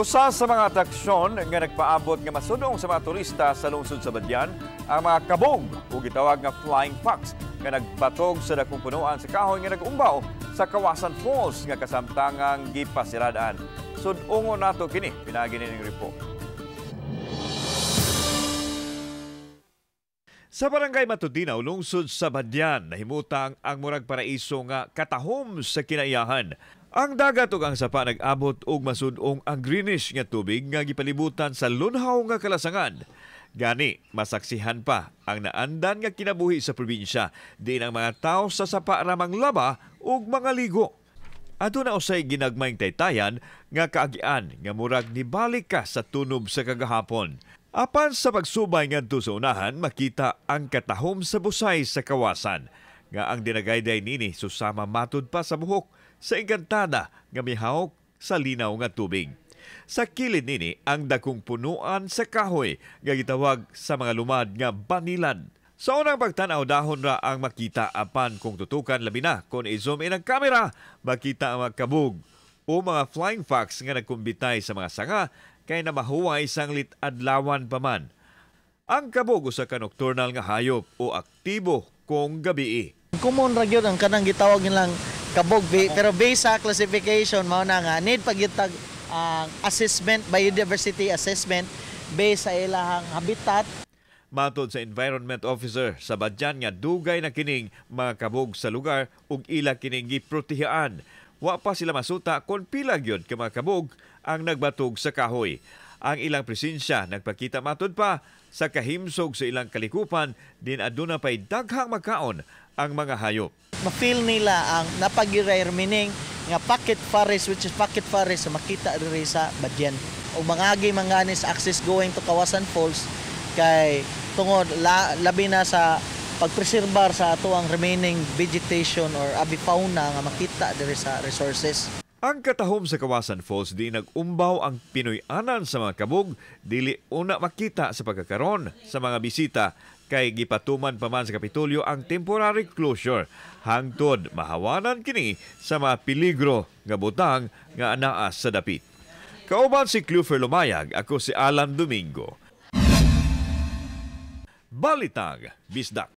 Usa sa mga atraksyon nga nagpaabot nga masudong sa mga turista sa lungsod sa Badian ang mga kabog o gitawag nga flying fox nga nagbatog sa dakong punuan sa kahoy nga nag-umbaw sa Kawasan Falls nga kasamtangang gipasiradaan. Sud-ungon nato kini pinaagi nining report. Sa barangay Matudinaw, lungsod sa Badian, nahimutang ang murag paraiso nga katahom sa kinaiyahan. Ang dagat ug ang sapa nag-abot og masud-ong ang greenish nga tubig nga gipalibutan sa lunhaw nga kalasangan. Gani, masaksihan pa ang naandan nga kinabuhi sa probinsya, diin ang mga tao sa sapa ramang laba ug mga ligo. Aduna usay ginagmayng taytayan nga kaagian nga murag nibalik ka sa tunob sa kagahapon. Apan sa pagsubay ngadto sa unahan, makita ang katahom sa busay sa kawasan nga ang dinagayday nini susama matud pa sa buhok sa engkantada nga mihawk sa linaw nga tubig. Sa kilid nini ang dakong punuan sa kahoy nga gitawag sa mga lumad nga banilan. Sa unang pagtan-aw, dahon ra ang makita, apan kung tutukan, labi na kung i-zoom in ang kamera, makita ang mga kabog o mga flying fox nga nagkumbitay sa mga sanga kay na mahuway sanglit adlawan pa man. Ang kabog usa ka nocturnal nga hayop o aktibo kung gabii. Common ra gyud ang kanang gitawag nilang kabog, pero based sa classification mao na nga need pag tag ang assessment, biodiversity assessment based sa ilahang habitat. Matod sa environment officer sa Badian nga dugay na kining mga kabog sa lugar ug ila kining giprotehaan. Wa pa sila masuta kung pila gyud ka mga kabog ang nagbatog sa kahoy. Ang ilang presensya nagpakita matod pa sa kahimsog sa ilang kalikupan din aduna pay daghang makaon ang mga hayop. Ma-feel nila ang napagiray, meaning nga pocket forest, which is pocket forest makita diri sa Badian. O mangagi mangani sa access going to Kawasan Falls kay tungod labi na sa pagpreserbar sa atoang remaining vegetation or avifauna nga makita diri sa resources. Ang katahom sa Kawasan Falls di nag-umbaw ang Pinoy-anan sa mga kabog, dili una makita sa pagkakaron sa mga bisita kay gipatuman pa man sa Kapitolyo ang temporary closure hangtod mahawanan kini sa mga peligro nga butang nga anaa sa dapit. Kauban si Clufer Lumayag, ako si Alan Domingo. Balitang Bisdak.